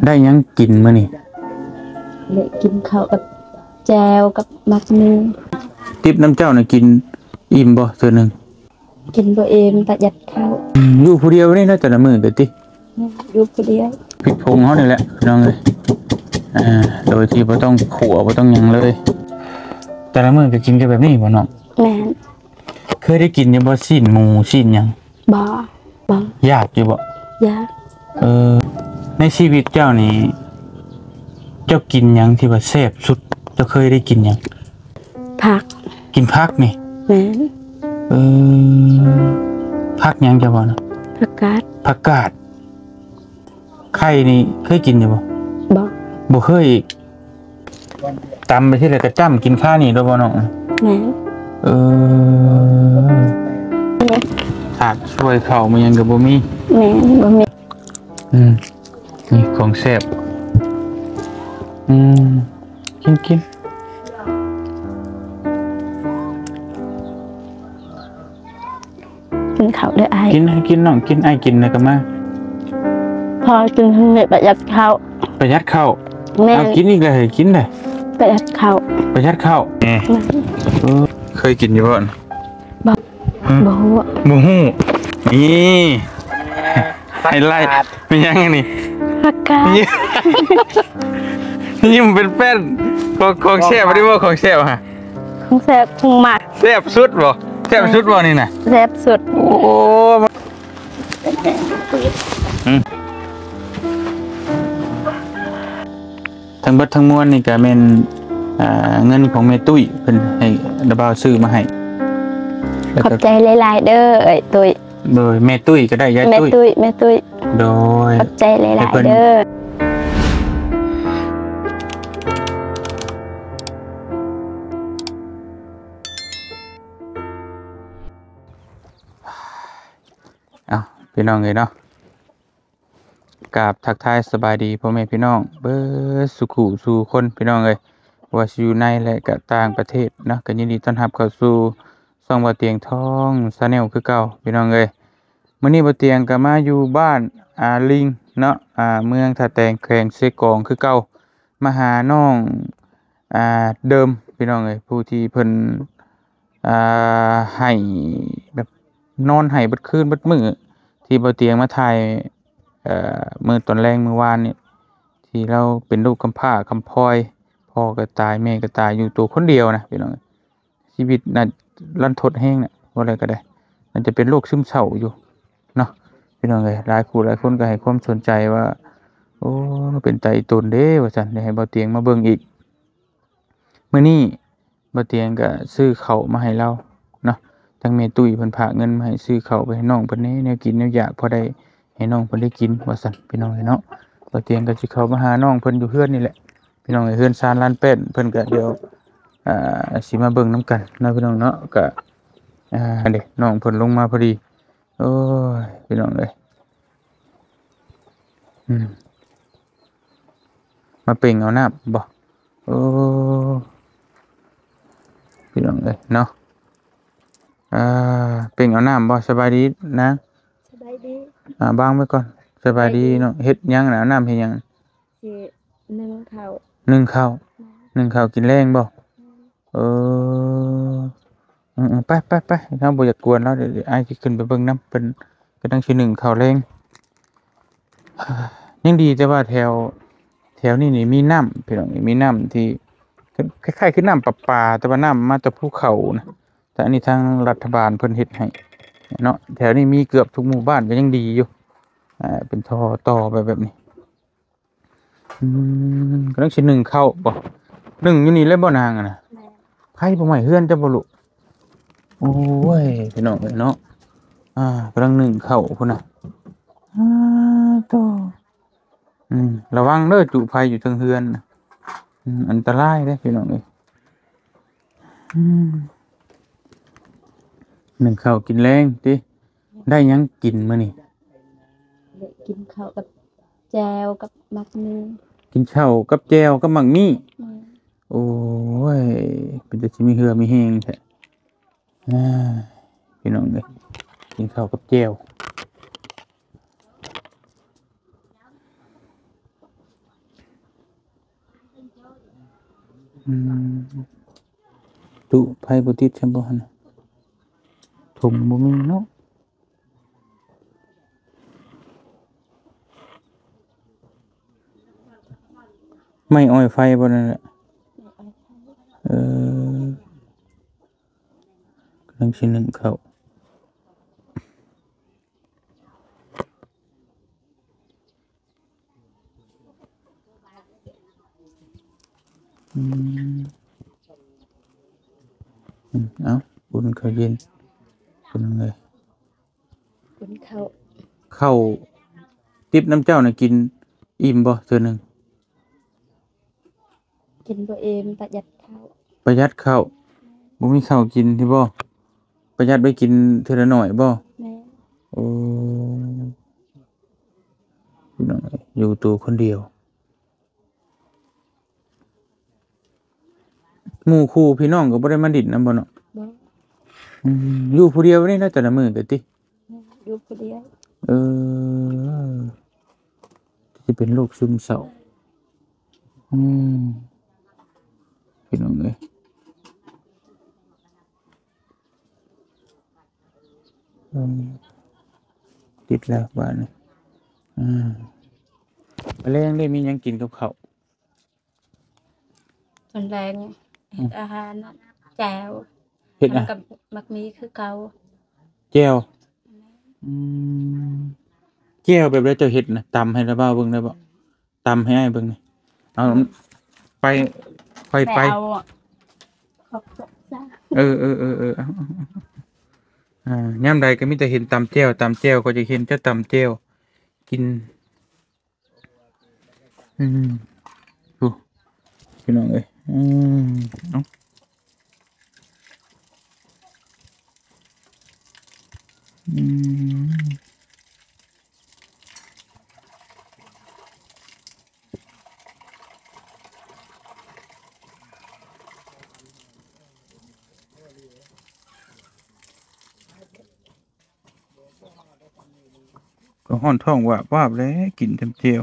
ໄດ້ຫຍັງກິນມື້ນີ້? ໄດ້ກິນເຂົ້າກັບແຈ່ວກັບໝາກໝີ່. ຕິບນຳເຈົ້ານະ ກິນອີ່ມບໍ່ເທື່ອໜຶ່ງ? ກິນບໍ່ອີ່ມ, ປະຢັດເຂົ້າ. ອືມ ຢູ່ຜູ້ດຽວນີ້ນະ ແຕ່ລະມື້ກະຕິ? ແມ່ນ ຢູ່ຜູ້ດຽວ. ພິກຜົງເຮົານີ້ແຫຼະ ພີ່ນ້ອງເອີຍ. ອ່າ ໂດຍທີ່ບໍ່ຕ້ອງຂົ້ວ ບໍ່ຕ້ອງຫຍັງເລີຍ. ແຕ່ລະມື້ກະກິນກັນແບບນີ້ບໍ່ນ້ອງ? ແມ່ນ. ເຄີຍໄດ້ກິນຢູ່ບໍ່ ຊີ້ນໝູ ຊີ້ນຫຍັງ? ບໍ່ ບໍ່. ຢາກຢູ່ບໍ່? ຢາກ. ເອີ ໃນຊີວິດເຈົ້ານີ້ ເຈົ້າກິນຫຍັງທີ່ວ່າແຊບສຸດ? ເຈົ້າເຄີຍໄດ້ກິນຫຍັງ? ຜັກ. ກິນຜັກນີ້? ແມ່ນ. ເອີ ຜັກຫຍັງເຈົ້າເວົ້ານະ? ຜັກກາດ. ຜັກກາດ. ໄຂ່ນີ້ເຄີຍກິນຢູ່ບໍ່? ບໍ່. ບໍ່ເຄີຍອີກ. ຕຳໄປທີໃດກະຈ້ຳກິນຄານີ້ໂລດບໍ່ນ້ອງ? ແມ່ນ. ເອີ ຂາດຊ່ວຍເຂົ້າມາຫຍັງກະບໍ່ມີ. ແມ່ນ ບໍ່ມີ. ອືມ ນີ້ຂອງແຊບ. ອືມ ກິນ ກິນ. ກິນເຂົ້າເດີອ້າຍ. ກິນ ໃຫ້ກິນນ້ອງກິນ ອ້າຍກິນແລ້ວກະມາ. ພໍກິນເທົ່ານີ້ປະຢັດເຂົ້າ. ປະຢັດເຂົ້າ? ແມ່ນ. ເອົາ ກິນອີກແລ້ວ ໃຫ້ກິນເດີ. ປະຢັດເຂົ້າ. ປະຢັດເຂົ້າ. ແມ່ນ. ເອີ ເຄີຍກິນຢູ່ບໍ່? ບໍ່. ຮະ? ບໍ່ຮູ້. ບໍ່ຮູ້. ນີ້ ໄຮໄລ. ແມ່ນຫຍັງອັນນີ້? ຜັກກາດ. ຍິ້ມ ຍິ້ມເປັນແປ້ນ. ຂອງ ຂອງແຊບ ອັນນີ້ບໍ່ ຂອງແຊບຫະ? ຂອງແຊບ ຂອງມັກ. ແຊບສຸດບໍ່? ແຊບສຸດບໍ່ນີ້ນະ? ແຊບສຸດ. ໂອ້ ອືມ ທັງເບິດທັງມວນນີ້ກະແມ່ນ ອ່າ ເງິນຂອງແມ່ຕຸ້ຍ ເພິ່ນໃຫ້ລະບ່າວຊື້ມາໃຫ້. ຂອບໃຈຫຼາຍໆເດີເອື້ອຍຕຸ້ຍ. ໂດຍ ແມ່ຕຸ້ຍກະໄດ້ ຍາຍຕຸ້ຍ. ແມ່ຕຸ້ຍ ແມ່ຕຸ້ຍ. ໂດຍ ຂອບໃຈຫຼາຍໆເດີ. ເອົາ ພີ່ນ້ອງເອີຍເນາະ ກາບທັກທາຍສະບາຍດີພໍ່ແມ່ພີ່ນ້ອງເບິດສູ່ຄູ່ສູ່ຄົນ ພີ່ນ້ອງເອີຍ ບໍ່ວ່າຊິຢູ່ໃນ ແລະ ກະຕ່າງປະເທດເນາະ. ກະຍິນດີຕ້ອນຮັບເຂົ້າສູ່ຊ່ອງບ່າວຕຽງທອງ Channel ຄືເກົ່າ ພີ່ນ້ອງເອີຍ. ມື້ນີ້ບ່າວຕຽງກະມາຢູ່ບ້ານ ອາ ລິງເນາະ ອາ ເມືອງທ່າແຕງ ແຂວງເຊກອງຄືເກົ່າ ມາຫານ້ອງ ອ່າ ເດີມ ພີ່ນ້ອງເອີຍ ຜູ້ທີ່ເພິ່ນ ອ່າ ໄຫ້ ແບບນອນໄຫ້ເບິດຄືນເບິດມື້ ທີ່ບ່າວຕຽງມາຖ່າຍ ເອີ ມື້ຕອນແລງມື້ວານນີ້ ທີ່ລາວເປັນລູກກຳພ້າກຳພອຍ ພໍ່ກະຕາຍແມ່ກະຕາຍ ຢູ່ໂຕຄົນດຽວນະ ພີ່ນ້ອງເອີຍ. ຊີວິດນະລັນທົດແຮງນະ ວ່າແລ້ວກະໄດ້ ມັນຈະເປັນໂລກຊຶມເສົ້າຢູ່ເນາະ ພີ່ນ້ອງເອີຍ. ຫຼາຍຄູ່ຫຼາຍຄົນກະໃຫ້ຄວາມສົນໃຈວ່າ ໂອ້ ເປັນຕາອີ່ຕົນເດ້ ວ່າຊັ້ນ ໄດ້ໃຫ້ບ່າວຕຽງມາເບິ່ງອີກ. ມື້ນີ້ບ່າວຕຽງກະຊື້ເຂົ້າມາໃຫ້ລາວເນາະ ທາງແມ່ຕຸ້ຍເພິ່ນຝາກເງິນມາໃຫ້ຊື້ເຂົ້າໄປໃຫ້ນ້ອງເພິ່ນແດ່ ແນວກິນແນວຢາກ ພໍໄດ້ໃຫ້ນ້ອງເພິ່ນໄດ້ກິນ ວ່າຊັ້ນ ພີ່ນ້ອງເອີຍເນາະ. ບ່າວຕຽງກະຊິເຂົ້າມາຫານ້ອງເພິ່ນຢູ່ເຮືອນນີ້ແຫຼະ ພີ່ນ້ອງເອີຍ. ເຮືອນຊານລານແປ້ນເພິ່ນກະດຽວ ອ່າ ຊິມາເບິ່ງນຳກັນເນາະ ພີ່ນ້ອງເນາະ. ກະ ອ່າ ເດ ນ້ອງເພິ່ນລົງມາພໍດີ. ໂອ້ຍ ພີ່ນ້ອງເອີຍ ອືມ ມາເປັ່ງເອົານ້ຳບໍ່? ໂອ້ ພີ່ນ້ອງເອີຍເນາະ ອ່າ ເປັ່ງເອົານ້ຳບໍ່? ສະບາຍດີນາງ. ສະບາຍດີ. ອ່າ ວາງໄວ້ກ່ອນ. ສະບາຍດີ ສະບາຍດີ ນ້ອງ. ເຮັດຫຍັງນະ? ເອົານ້ຳເຮັດຫຍັງ? ຊິໜຶ້ງເຂົ້າ. ໜຶ້ງເຂົ້າ. ໜຶ້ງເຂົ້າກິນແລງບໍ່? ເອີ ເອີ ເອີ ໄປ ໄປ ໄປ ເຮົາບໍ່ຢາກກວນລາວ. ດຽວອ້າຍຊິຂຶ້ນໄປເບິ່ງນຳ ເພິ່ນກຳລັງຊິໜຶ້ງເຂົ້າແລງ. ຍັງດີແຕ່ວ່າແຖວ ແຖວນີ້ນີ້ມີນ້ຳ ພີ່ນ້ອງ ມີນ້ຳທີ່ຄ້າຍໆຄືນ້ຳປະປາ ແຕ່ວ່ານ້ຳມາແຕ່ພູເຂົານະ. ແຕ່ອັນນີ້ທາງລັດຖະບານເພິ່ນເຮັດໃຫ້ເນາະ. ແຖວນີ້ມີເກືອບທຸກໝູ່ບ້ານ ກະຍັງດີຢູ່ ອ່າ ເປັນທໍ່ຕໍ່ໄປແບບນີ້. ອືມ ກຳລັງຊິໜຶ້ງເຂົ້າບໍ່? ໜຶ້ງຢູ່ນີ້ເລີຍບໍ່ນາງຫັ້ນນະ? ແມ່ນ. ໄຟບໍ່ໄໝ້ເຮືອນເຈົ້າບໍ່ລູກ? ໂອ້ຍ ພີ່ນ້ອງເອີຍເນາະ ອ່າ ກຳລັງໜຶ້ງເຂົ້າພຸ້ນນະ. ອ່າ ໂຕ ອືມ ລະວັງເດີ ຈຸໄຟຢູ່ເທິງເຮືອນນະ. ອືມ ອັນຕະລາຍເດ້ ພີ່ນ້ອງເອີຍ. ອືມ ໜຶ້ງເຂົ້າກິນແລງຕິ? ໄດ້ຫຍັງກິນມື້ນີ້? ໄດ້ກິນເຂົ້າກັບແຈ່ວກັບໝາກໝີ່. ກິນເຂົ້າກັບແຈ່ວກັບໝາກໝີ່. ແມ່ນ. ໂອ້ຍ ເປັນຕາຊິມີເຫື່ອມີແຮງແທ້. ອ່າ ພີ່ນ້ອງເອີຍ ກິນເຂົ້າກັບແຈ່ວ. ອືມ ຕູ້ໄຟບໍ່ຕິດຊັ້ນບໍ່ຫັ້ນ ຖົງບໍ່ມີເນາະ. ໄມ້ອ້ອຍໄຟບໍ່ນັ້ນແຫຼະ. ເອີ ກຳລັງຊິໜຶ້ງເຂົ້າ. ອືມ ອືມ ເອົາ ອຸ່ນເຂົ້າເຢັນ ເປັນຫຍັງເລີຍ? ອຸ່ນເຂົ້າ ເຂົ້າຕິບນຳເຈົ້ານະ ກິນອີ່ມບໍ່ເທື່ອໜຶ່ງ? ກິນບໍ່ອີ່ມ ປະຢັດເຂົ້າ ປະຢັດເຂົ້າ ບໍ່ມີເຂົ້າກິນຕິບໍ່? ປະຢັດໄວ້ກິນເທື່ອລະໜ້ອຍບໍ່? ແມ່ນ ໂອ້ ພີ່ນ້ອງເອີຍ ຢູ່ໂຕຄົນດຽວ ໝູ່ຄູ່ພີ່ນ້ອງກໍບໍ່ໄດ້ມາດິ້ນນຳບໍ່ເນາະ? ບໍ່ ອືມ ຢູ່ຜູ້ດຽວນີ້ນະ ແຕ່ລະມື້ກໍຕິ? ແມ່ນ ຢູ່ຜູ້ດຽວ ເອີ ຊິເປັນໂລກຊຶມເສົ້າ ອືມ ພີ່ນ້ອງເອີຍ. ອືມ ຕິດແລ້ວບາດນີ້ ອືມ ມື້ແລງໄດ້ມີຫຍັງກິນກັບເຂົ້າ? ຕອນແລງ ອືມ ເຮັດອາຫານ ແຈ່ວ ເຮັດ ແລ້ວກໍໝາກມີຄືເກົ່າ ແຈ່ວ ອືມ ແຈ່ວແບບໃດເຈົ້າເຮັດນະ? ຕຳໃຫ້ລະບ່າວເບິ່ງໄດ້ບໍ່? ຕຳໃຫ້ອ້າຍເບິ່ງນີ້ ເອົາ ໄປ ຄ່ອຍໄປ ໄປເອົາ ເອີ ເອີ ເອີ ເອີ ເອົາ ເອົາ ເອົາ ອ່າ ຍາມໃດກໍມີແຕ່ເຫັນຕຳແຈ່ວ ຕຳແຈ່ວ ຂ້ອຍຈະເຫັນເຈົ້າຕຳແຈ່ວກິນ ອືມ ໂອ້ ພີ່ນ້ອງເອີຍ ອືມ ເອົາ ອືມ. ກໍຮ້ອນທ້ອງວາບໆ ແຫຼະ ກິນຈຳແຈ່ວ.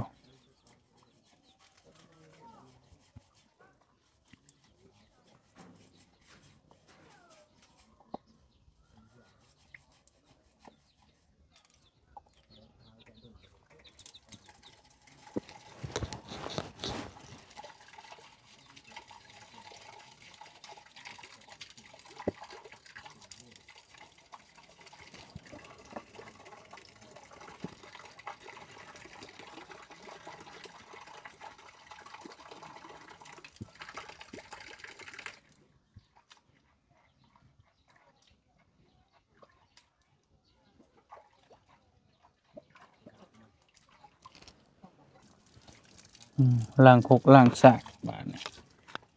ອືມ ລ້າງຄົກລ້າງສາກບາດນີ້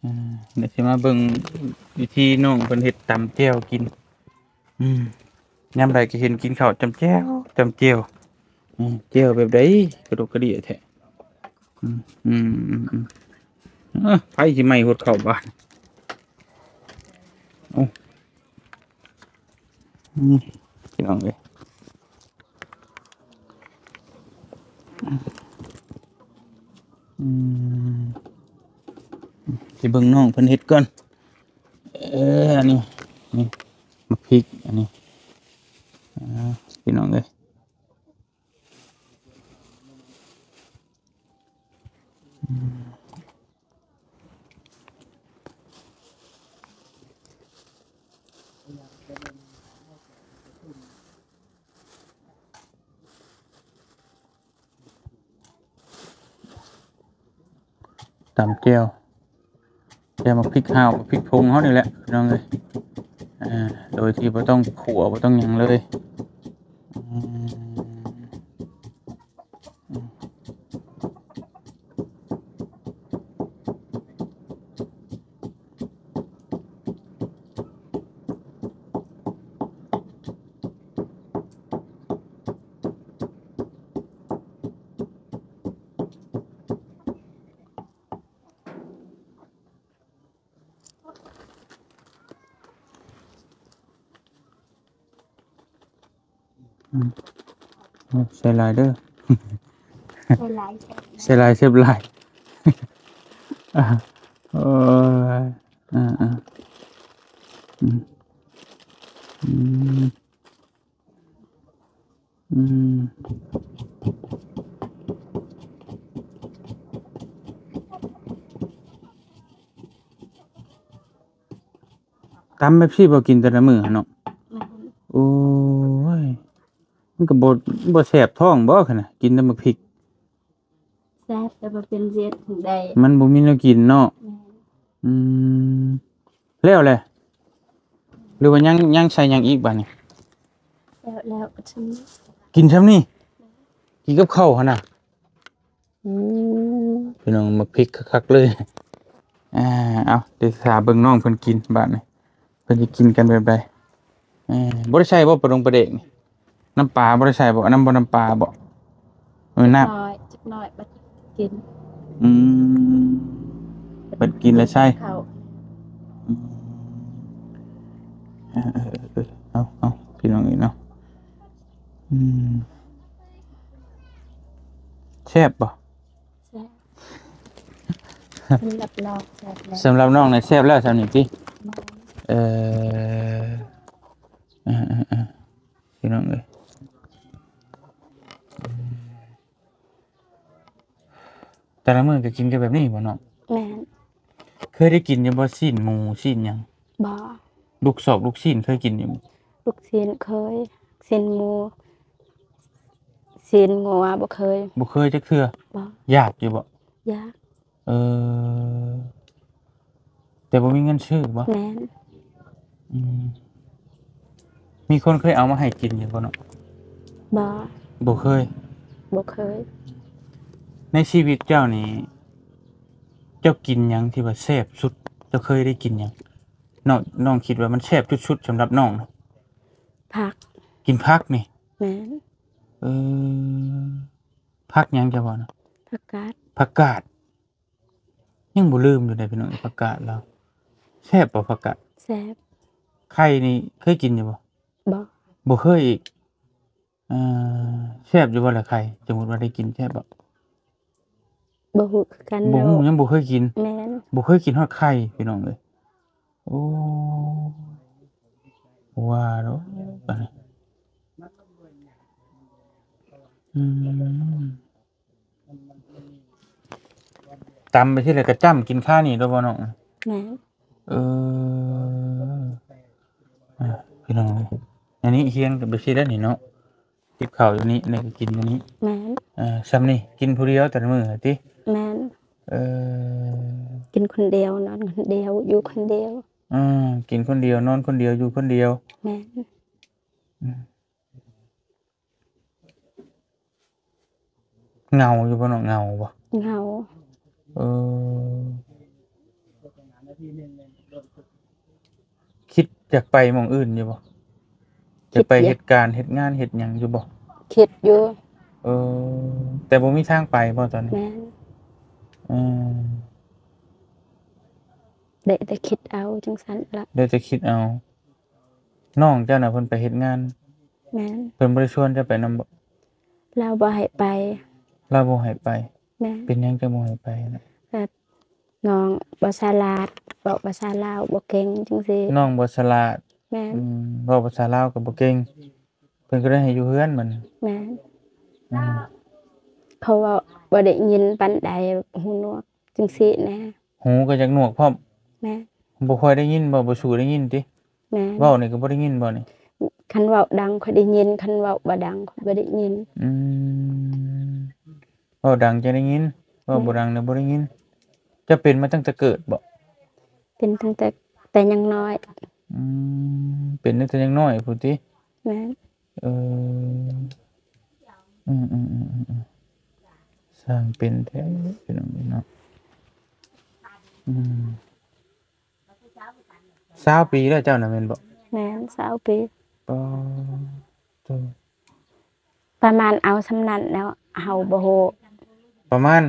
ອືມ ດຽວຊິມາເບິ່ງວິທີນ້ອງເພິ່ນເຮັດຕຳແຈ່ວກິນ ອືມ ຍາມໃດກໍເຫັນກິນເຂົ້າຈຳແຈ່ວ ຈຳແຈ່ວ ອືມ ແຈ່ວແບບໃດກະດົກກະເດຍແທ້ ອືມ ອືມ ອືມ ອືມ ເອີ ໄຟຊິໄໝ້ຫົດເຂົ້າບາດ ໂອ້ ອືມ ພີ່ນ້ອງເອີຍ ອືມ ຊິເບິ່ງນ້ອງເພິ່ນເຮັດກ່ອນ ເອີ ອັນນີ້ ນີ້ ໝາກພິກ ອັນນີ້ ອ່າ ພີ່ນ້ອງເອີຍ ອືມ. ຕຳແຈ່ວ ແຈ່ວໝາກພິກຫາວ ໝາກພິກຜົງເຮົານີ້ແຫຼະ ພີ່ນ້ອງເອີຍ ອ່າ ໂດຍທີ່ບໍ່ຕ້ອງຂົ້ວ ບໍ່ຕ້ອງຫຍັງເລີຍ ອືມ. ອືມ ໂອ້ ໃສ່ຫຼາຍເດີ ໃສ່ຫຼາຍ ໃສ່ຫຼາຍ ແຊບຫຼາຍ ອ່າ ໂອ້ຍ ເອີໆ ອືມ ອືມ ອືມ ຕຳແບບຊີ້ບໍ່ກິນແຕ່ລະມື້ຫັ້ນເນາະ. ແມ່ນ. ໂອ້ຍ ມັນກໍບໍ່ ບໍ່ແສບທ້ອງບໍ່ ຄັນນະ ກິນແຕ່ໝາກພິກ? ແຊບ ແຕ່ວ່າເປັນເວດຈັ່ງໃດ ມັນບໍ່ມີແນວກິນເນາະ. ແມ່ນ. ອືມ ແລ້ວແຫຼະ ຫຼືວ່າຍັງ ຍັງໃສ່ຫຍັງອີກບາດນີ້? ແລ້ວ ແລ້ວ ກໍຊ່ຳນີ້ ກິນຊ່ຳນີ້ ກິນກັບເຂົ້າຫັ້ນນະ. ໂອ້ ພີ່ນ້ອງ ໝາກພິກຄັກໆເລີຍ. ອ່າ ເອົາ ດຽວຖ້າເບິ່ງນ້ອງເພິ່ນກິນບາດນີ້ ເພິ່ນຊິກິນກັນແບບໃດ? ເອີ ບໍ່ໄດ້ໃສ່ບໍ່ປາດົງປາແດກນີ້? ນ້ຳປາບໍ່ໄດ້ໃສ່ບໍ່? ນ້ຳບໍ່ ນ້ຳປາບໍ່? ເອີ ນ້ຳ ຈັກໜ້ອຍ ຈັກໜ້ອຍ ບັດກິນ. ອືມ ບັດກິນແລ້ວໃສ່ ເຂົ້າ. ອືມ ເອີໆ ເອົາໆ ພີ່ນ້ອງເອີຍເນາະ. ອືມ ແຊບບໍ່? ແຊບ ສຳລັບນ້ອງແຊບແລ້ວ. ສຳລັບນ້ອງນະແຊບແລ້ວຊ່ຳນີ້ຕິ? ແມ່ນ. ເອີ ເອີໆ ພີ່ນ້ອງເອີຍ ແຕ່ລະມື້ກໍກິນກັນແບບນີ້ບໍ່ນ້ອງ? ແມ່ນ. ເຄີຍໄດ້ກິນຢູ່ບໍ່ ຊີ້ນໝູ ຊີ້ນຫຍັງ? ບໍ່. ລູກຊອກລູກຊີ້ນເຄີຍກິນຢູ່ບໍ່? ລູກຊີ້ນເຄີຍ, ຊີ້ນໝູ, ຊີ້ນງົວບໍ່ເຄີຍ. ບໍ່ເຄີຍຈັກເທື່ອ? ບໍ່. ຢາກຢູ່ບໍ່? ຢາກ. ເອີ ແຕ່ບໍ່ມີເງິນຊື້ບໍ່? ແມ່ນ. ອືມ ມີຄົນເຄີຍເອົາມາໃຫ້ກິນຢູ່ບໍ່ເນາະ? ບໍ່. ບໍ່ເຄີຍ? ບໍ່ເຄີຍ. ໃນຊີວິດເຈົ້ານີ້ ເຈົ້າກິນຫຍັງທີ່ວ່າແຊບສຸດ? ເຈົ້າເຄີຍໄດ້ກິນຫຍັງ? ນ້ອງ ນ້ອງຄິດວ່າມັນແຊບສຸດໆສຳລັບນ້ອງນະ? ຜັກ. ກິນຜັກນີ້? ແມ່ນ. ເອີ ຜັກຫຍັງເຈົ້າເວົ້ານະ? ຜັກກາດ. ຜັກກາດ. ຍັງບໍ່ລືມຢູ່ເດ້ພີ່ນ້ອງ ຜັກກາດລາວ. ແຊບບໍ່ຜັກກາດ? ແຊບ. ໄຂ່ນີ້ເຄີຍກິນຢູ່ບໍ່? ບໍ່. ບໍ່ເຄີຍອີກ. ເອີ ແຊບຢູ່ບໍ່ລະໄຂ່? ສົມມຸດວ່າໄດ້ກິນແຊບບໍ່? ບໍ່ຮູ້ຄືກັນ. ບໍ່ຮູ້ ຍັງບໍ່ເຄີຍກິນ. ແມ່ນ. ບໍ່ເຄີຍກິນຮອດໄຂ່ພີ່ນ້ອງເອີຍ. ໂອ້ ວ່າດອກບາດນີ້. ອືມ ຕຳໄປຊີ້ແລ້ວກໍຈ້ຳກິນຄານີ້ໂລດບໍ່ນ້ອງ? ແມ່ນ. ເອີ ອ່າ ພີ່ນ້ອງເອີຍ ອັນນີ້ຮຽນກັນໄປຊີ້ແລ້ວນີ້ເນາະ ຈິບເຂົ້າຢູ່ນີ້ ແລ້ວກໍກິນຢູ່ນີ້. ແມ່ນ. ເອີ ຊ່ຳນີ້ກິນຜູ້ດຽວແຕ່ລະມື້ຕິ? ແມ່ນ. ເອີ ກິນຄົນດຽວ ນອນຄົນດຽວ ຢູ່ຄົນດຽວ. ອືມ ກິນຄົນດຽວ ນອນຄົນດຽວ ຢູ່ຄົນດຽວ. ແມ່ນ. ອືມ ເຫງົາຢູ່ບໍ່ນ້ອງ? ເຫງົາບໍ່? ເຫງົາ. ເອີ ຄິດຢາກໄປໝ່ອງອື່ນຢູ່ບໍ່? ຢາກໄປເຮັດການເຮັດງານເຮັດຫຍັງຢູ່ບໍ່? ຄິດຢູ່. ເອີ ແຕ່ບໍ່ມີທາງໄປບໍ່ຕອນນີ້? ແມ່ນ. ອືມ ໄດ້ແຕ່ຄິດເອົາຈັ່ງຊັ້ນລະ. ໄດ້ແຕ່ຄິດເອົາ. ນ້ອງເຈົ້ານະເພິ່ນໄປເຮັດງານ? ແມ່ນ. ເພິ່ນບໍ່ໄດ້ຊວນເຈົ້າໄປນຳບໍ່? ລາວບໍ່ໃຫ້ໄປ. ລາວບໍ່ໃຫ້ໄປ? ແມ່ນ. ເປັນຫຍັງຈັ່ງບໍ່ໃຫ້ໄປນະ? ແບບນ້ອງບໍ່ສະຫຼາດ ເວົ້າພາສາລາວບໍ່ເກັ່ງຈັ່ງຊີ້. ນ້ອງບໍ່ສະຫຼາດ? ແມ່ນ. ອືມ ເວົ້າພາສາລາວກໍບໍ່ເກັ່ງ ເພິ່ນກໍເລີຍໃຫ້ຢູ່ເຮືອນບັດນີ້. ແມ່ນ. ອືມ ເຂົາເວົ້າບໍ່ໄດ້ຍິນປານໃດ ຫູໜວກຈັ່ງຊີ້ນະ. ຫູກໍຢາກໜວກພ້ອມ? ແມ່ນ. ບໍ່ຄ່ອຍໄດ້ຍິນບໍ່? ບໍ່ສູ້ໄດ້ຍິນຕິ? ແມ່ນ. ເວົ້ານີ້ກໍບໍ່ໄດ້ຍິນບໍ່ນີ້? ຄັນເວົ້າດັງຂ້ອຍໄດ້ຍິນ ຄັນເວົ້າບໍ່ດັງຂ້ອຍບໍ່ໄດ້ຍິນ. ອືມ ເວົ້າດັງຈັ່ງໄດ້ຍິນ ເວົ້າບໍ່ດັງນະບໍ່ໄດ້ຍິນ. ເຈົ້າເປັນມາຕັ້ງແຕ່ເກີດບໍ່? ເປັນຕັ້ງແຕ່ ແຕ່ຍັງນ້ອຍ. ອືມ ເປັນຕັ້ງແຕ່ຍັງນ້ອຍພຸ້ນຕິ? ແມ່ນ. ເອີ ອືມໆໆໆ ຊ່າງເປັນແທ້ພີ່ນ້ອງເອີຍເນາະ. ອືມ ຊາວປີແລ້ວເຈົ້ານະແມ່ນບໍ່? ແມ່ນ ຊາວປີ. ປາໂຕ ປະມານເອົາຊ່ຳນັ້ນແລ້ວ ເຮົາບໍ່ຮູ້. ປະມານ?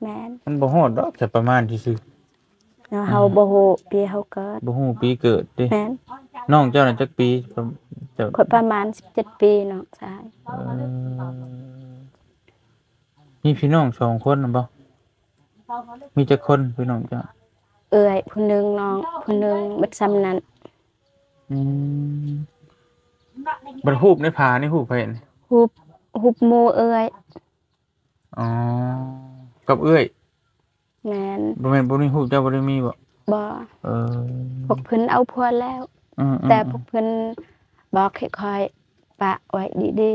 ແມ່ນ. ມັນບໍ່ຮອດດອກ ແຕ່ປະມານຊື່ໆ. ເຮົາ ເຮົາບໍ່ຮູ້ປີເຮົາເກີດ. ບໍ່ຮູ້ປີເກີດຕິ? ແມ່ນ. ນ້ອງເຈົ້ານະຈັກປີ? ເຈົ້າ ຂ້ອຍປະມານສິບເຈັດປີ ນ້ອງຊາຍ. ເອີ ມີພີ່ນ້ອງສອງຄົນນະບໍ່? ມີຈັກຄົນພີ່ນ້ອງເຈົ້າ? ເອື້ອຍຜູ້ໜຶ່ງ ນ້ອງຜູ້ໜຶ່ງ ເບິດສ່ຳນັ້ນ. ອືມ ບັດຮູບໃນຜ້ານີ້ຮູບໃຜ? ຮູບ ຮູບໝູ່ເອື້ອຍ. ອໍ ກັບເອື້ອຍ. ແມ່ນ. ບໍ່ແມ່ນ ບໍ່ມີຮູບເຈົ້າ ບໍ່ໄດ້ມີບໍ່? ບໍ່. ເອີ ພວກເພິ່ນເອົາຜົວແລ້ວ. ອືມໆໆ ແຕ່ພວກເພິ່ນບອກໃຫ້ຂ້ອຍປະໄວ້ດີ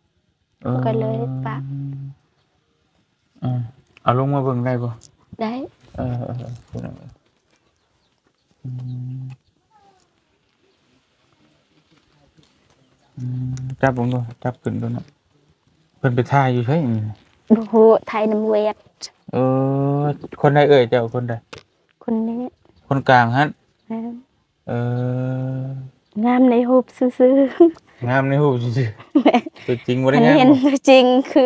ໆ. ເອີ ຂ້ອຍກໍເລີຍປະ. ອືມ ເອົາລົງມາເບິ່ງໄດ້ບໍ່? ໄດ້. ເອີ ເອີ ເອີ ອືມ ອືມ ຈັບເບິ່ງດູ ຈັບຂຶ້ນດູເນາະ. ເພິ່ນໄປຖ່າຍຢູ່ໃສນີ້? ບໍ່ຮູ້ ຖ່າຍນຳຫວຽດ. ເອີ ຄົນໃດເອື້ອຍເຈົ້າ? ຄົນໃດ? ຄົນນີ້ ຄົນກາງຫັ້ນ. ແມ່ນ. ເອີ ງາມໃນຮູບຊື່ໆ. ງາມໃນຮູບຊື່ໆ. ແມ່ນ. ຕົວຈິງບໍ່ໄດ້ງາມ. ຄັນເຫັນຕົວຈິງຄື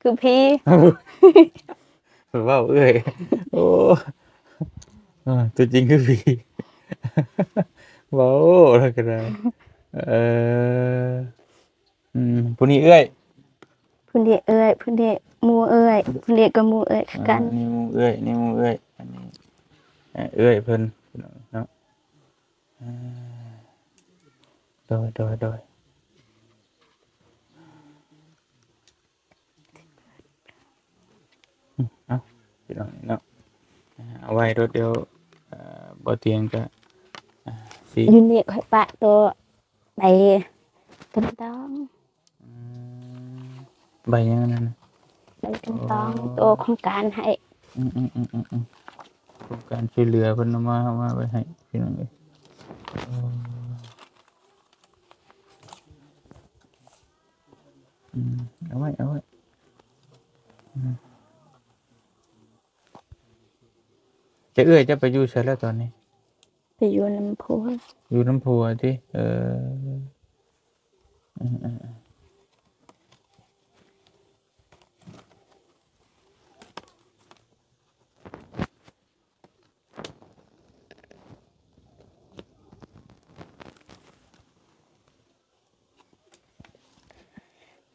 ຄືຜີ. ເວົ້າເອື້ອຍ ໂອ້ ເອີ ຕົວຈິງຄືຜີ ເວົ້າແລ້ວກໍໄດ້. ເອີ ອືມ ຜູ້ນີ້ເອື້ອຍ ຜູ້ນີ້ເອື້ອຍ ຜູ້ນີ້ໝູ່ເອື້ອຍ ຜູ້ນີ້ກໍໝູ່ເອື້ອຍຄືກັນ. ອ່າ ນີ້ໝູ່ເອື້ອຍ ນີ້ໝູ່ເອື້ອຍ ອັນນີ້ ເອີ ເອື້ອຍເພິ່ນເນາະ. ອ່າ ໂດຍ ໂດຍ ໂດຍ. ອືມ ເອົາ ພີ່ນ້ອງເນາະ ເອົາໄວ້ໂລດ ດຽວ ເອີ ບໍ່ຕຽງກະ ອ່າ ຊິ ຢູ່ນີ້ຂ້ອຍປະໂຕໃບກຳຕອງ. ອືມ ໃບຫຍັງອັນນັ້ນ? ໃບກຳຕອງ. ອໍ ໂຕໂຄງການໃຫ້. ອືມໆໆໆ ໂຄງການຊ່ວຍເຫຼືອເພິ່ນເອົາມາ ເອົາມາໄວ້ໃຫ້ ພີ່ນ້ອງເອີຍ. ອໍ ອືມ ເອົາໄວ້ ເອົາໄວ້. ອືມ ແຕ່ເອື້ອຍເຈົ້າໄປຢູ່ໃສແລ້ວຕອນນີ້? ໄປຢູ່ນຳຜົວ. ຢູ່ນຳຜົວຕິ? ເອີ ເອີໆ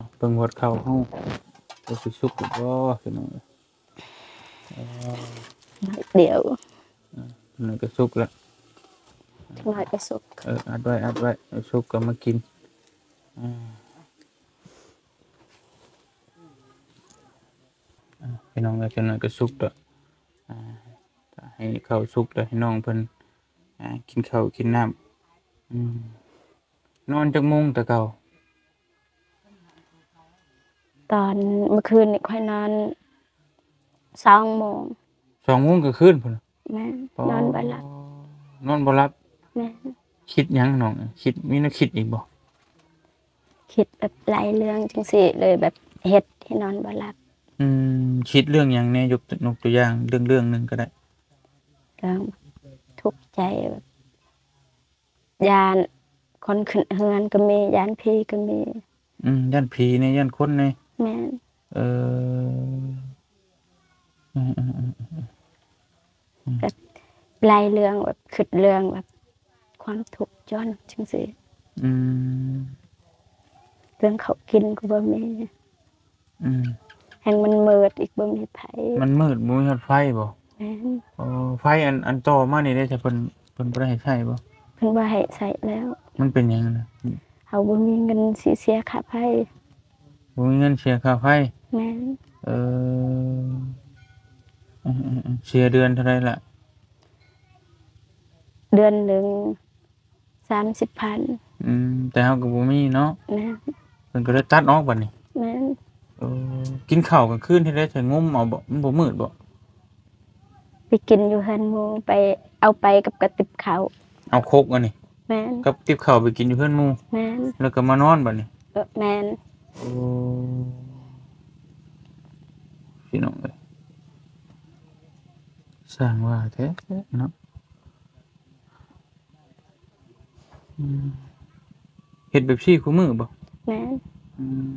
ໆ. ເບິ່ງຮອດເຂົ້າເຮົາ ວ່າຊິສຸກຢູ່ບໍ່ ພີ່ນ້ອງເອີຍ. ເອີ ໜ້ອຍດຽວ. ເອີ ໜ້ອຍກໍສຸກລະ ຈັກໜ້ອຍກໍສຸກ. ເອີ ອັດໄວ້ ອັດໄວ້ ສຸກກໍມາກິນ. ເອີ ອ່າ ພີ່ນ້ອງເອີຍ ຈັກໜ້ອຍກໍສຸກດອກ. ອ່າ ຖ້າໃຫ້ເຂົ້າສຸກແລ້ວ ໃຫ້ນ້ອງເພິ່ນ ອ່າ ກິນເຂົ້າກິນນ້ຳ. ອືມ ນອນຈັກໂມງແຕ່ເກົ່າ? ຕອນເມື່ອຄືນນີ້ຂ້ອຍນອນສອງໂມງ. ສອງໂມງກາງຄືນພຸ້ນ? ແມ່ນ. ອໍ ນອນບໍ່ຫຼັບ. ນອນບໍ່ຫຼັບ? ແມ່ນ. ຄິດຫຍັງນ້ອງ? ຄິດ ມີແນວຄິດອີກບໍ່? ຄິດແບບຫຼາຍເລື່ອງຈັ່ງຊີ້ ເລີຍແບບເຮັດໃຫ້ນອນບໍ່ຫຼັບ. ອືມ ຄິດເລື່ອງຫຍັງແດ່? ຍົກ ຍົກຕົວຢ່າງເລື່ອງ ເລື່ອງໜຶ່ງກໍໄດ້. ເລື່ອງທຸກໃຈ ແບບຢ້ານຄົນຂຶ້ນເຮືອນກໍມີ ຢ້ານຜີກໍມີ. ອືມ ຢ້ານຜີແດ່ ຢ້ານຄົນແດ່. ແມ່ນ. ເອີ ອືມໆໆໆ ອືມ ແບບຫຼາຍເລື່ອງ ແບບຄິດເລື່ອງແບບຄວາມທຸກຈົນຈັ່ງຊີ້. ອືມ ເລື່ອງເຂົ້າກິນກໍບໍ່ມີ. ອືມ ແຮ່ງມັນມືດອີກ ບໍ່ມີໄຟ. ມັນມືດ ບໍ່ມີຮອດໄຟບໍ? ແມ່ນ. ໂອ້ ໄຟອັນ ອັນຕໍ່ມານີ້ເດ້ ເພິ່ນ ເພິ່ນບໍ່ໄດ້ໃຫ້ໃຊ້ບໍ? ເພິ່ນບໍ່ໃຫ້ໃຊ້ແລ້ວ. ມັນເປັນຫຍັງນະ? ເຮົາບໍ່ມີເງິນຊິເສຍຄ່າໄຟ. ບໍ່ມີເງິນເສຍຄ່າໄຟ? ແມ່ນ. ເອີ ເອີໆໆ ເສຍເດືອນເທົ່າໃດລະ? ເດືອນໜຶ່ງສາມສິບພັນ. ອືມ ແຕ່ເຮົາກໍບໍ່ມີເນາະ. ແມ່ນ. ເພິ່ນກໍເລີຍຕັດອອກບັດນີ້. ແມ່ນ. ເອີ ກິນເຂົ້າກາງຄືນເຮັດໄດ້ ໃຊ້ງຸ້ມເອົາບໍ? ມັນບໍ່ມືດບໍ? ໄປກິນຢູ່ເຮືອນໝູ່ ໄປເອົາໄປກັບກະຕິບເຂົ້າ. ເອົາຄົກອັນນີ້? ແມ່ນ. ກັບຕິບເຂົ້າໄປກິນຢູ່ເຮືອນໝູ່. ແມ່ນ. ແລ້ວກໍມານອນບັດນີ້. ເອີ ແມ່ນ. ໂອ້ ພີ່ນ້ອງເອີຍ ຊ່າງວ່າແທ້ເນາະ. ອືມ ເຮັດແບບຊີ້ຄູ່ມື້ບໍ? ແມ່ນ. ອືມ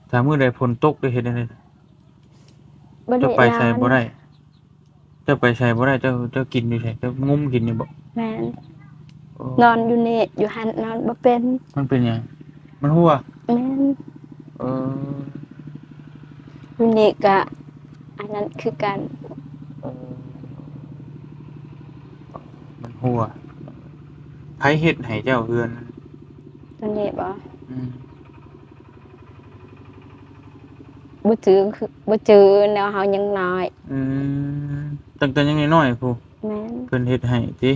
ຖ້າມື້ໃດຝົນຕົກໄດ້ເຮັດແນວໃດ? ບໍ່ໄດ້ ເຈົ້າໄປໃສບໍ່ໄດ້? ເຈົ້າໄປໃສບໍ່ໄດ້ ເຈົ້າ ເຈົ້າກິນຢູ່ໃສ? ເຈົ້າງຸ້ມກິນຢູ່ບໍ? ແມ່ນ. ໂອ້ ນອນຢູ່ນີ້ ຢູ່ຫັ້ນນອນບໍ່ເປັນ. ມັນເປັນຫຍັງ? ມັນຮົ່ວ? ແມ່ນ. ເອີ ຢູ່ນີ້ກະ ອັນ ນັ້ນຄືກັນ. ເອີ ມັນຮົ່ວ. ໃຜເຮັດໃຫ້ເຈົ້າເຮືອນ? ໂຕນີ້ບໍ? ອືມ ບໍ່ຈື່ ບໍ່ຈື່ແນວເຮົາຍັງນ້ອຍ. ອືມ ຕັ້ງແຕ່ຍັງນ້ອຍໆພຸ້ນ. ແມ່ນ. ເພິ່ນເຮັດໃຫ້ຕິ?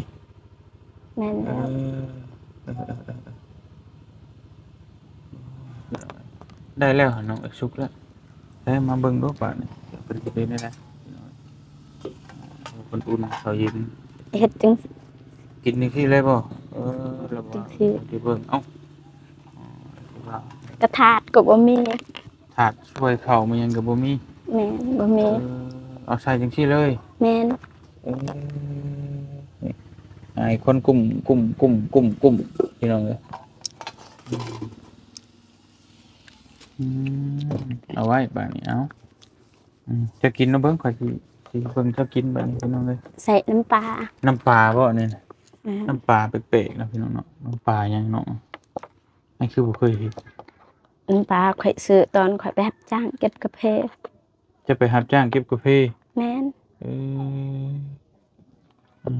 ແມ່ນແລ້ວ. ເອີ ເອີ ເອີ ເອີ ໄດ້ແລ້ວເນາະ ສຸກແລ້ວ. ໄດ້ມາເບິ່ງດູບາດນີ້ ເພິ່ນເຮັດໄດ້ແນວໃດ. ເພິ່ນອຸ່ນເຂົ້າເຢັນ ເຮັດຈັ່ງ ກິນຈັ່ງຊີ້ເລີຍບໍ? ເອີ ລະວ່າ ຈັ່ງຊີ້ ຊິເບິ່ງ. ເອົ້າ ກະທາດກໍບໍ່ມີ. ຖາດຊ່ວຍເຂົ້າມາຫຍັງກໍບໍ່ມີ. ແມ່ນ ບໍ່ມີ. ເອີ ເອົາໃສ່ຈັ່ງຊີ້ເລີຍ. ແມ່ນ. ເອີ ອ້າຍຄົນກຸ້ມ ກຸ້ມ ກຸ້ມ ກຸ້ມ ກຸ້ມ ພີ່ນ້ອງເອີຍ. ອືມ ເອົາໄວ້ບາດນີ້. ເອົາ ອືມ ຈະກິນເນາະ ເບິ່ງ ຂ້ອຍຊິ ຊິເບິ່ງເຈົ້າກິນບາດນີ້ ພີ່ນ້ອງເອີຍ. ໃສ່ນ້ຳປາ. ນ້ຳປາບໍນີ້ນະ? ແມ່ນ. ນ້ຳປາແປກໆເນາະ ພີ່ນ້ອງເນາະ. ນ້ຳປາຫຍັງເນາະ? ອັນຄືບໍ່ເຄີຍເຫັນ. ນ້ຳປາຂ້ອຍຊື້ຕອນຂ້ອຍໄປຮັບຈ້າງເກັບກາເຟ. ຈະໄປຮັບຈ້າງເກັບກາເຟ? ແມ່ນ. ເອີ ອືມ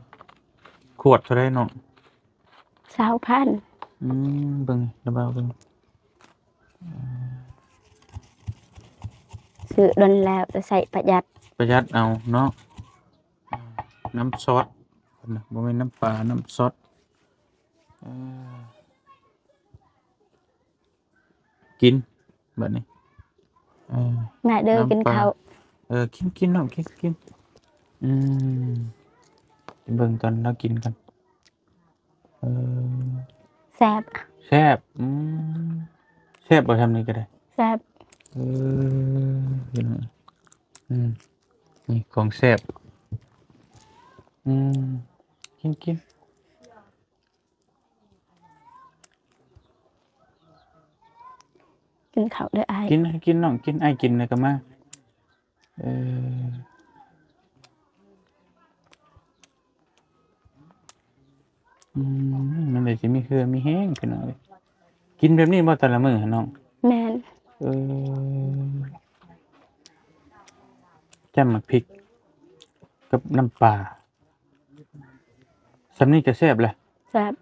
ໆໆ ຂວດເທົ່າໃດນ້ອງ? ຊາວພັນ. ອືມ ເບິ່ງ ລະບ່າວເບິ່ງ. ຊື້ດົນແລ້ວ ແຕ່ໃຊ້ປະຢັດ. ປະຢັດເອົາເນາະ. ນ້ຳຊອດ ບໍ່ແມ່ນນ້ຳປາ ນ້ຳຊອດ. ເອີ ກິນບາດນີ້. ເອີ ມາເດີ ກິນເຂົ້າ. ເອີ ກິນ ກິນນ້ອງ ກິນ ກິນ. ອືມ ໄປເບິ່ງຕອນລາວກິນກ່ອນ. ເອີ ແຊບ ແຊບ. ອືມ ແຊບບໍ່ ຊ່ຳນີ້ກໍໄດ້? ແຊບ. ເອີ ພີ່ນ້ອງ ອືມ ນີ້ຂອງແຊບ. ອືມ ກິນ ກິນ. ກິນເຂົ້າເດີອ້າຍ. ກິນ ໃຫ້ກິນນ້ອງ ກິນ ອ້າຍກິນແລ້ວກໍມາ. ເອີ ອືມ ມັນໄດ້ຊິມີເຫື່ອມີແຮງ ພີ່ນ້ອງເອີຍ. ກິນແບບນີ້ບໍ່ແຕ່ລະມື້ຫັ້ນນ້ອງ? ແມ່ນ. ເອີ ຈ້ຳໝາກພິກກັບນ້ຳປາ. ຊ່ຳນີ້ກໍແຊບແຫຼະ. ແຊບ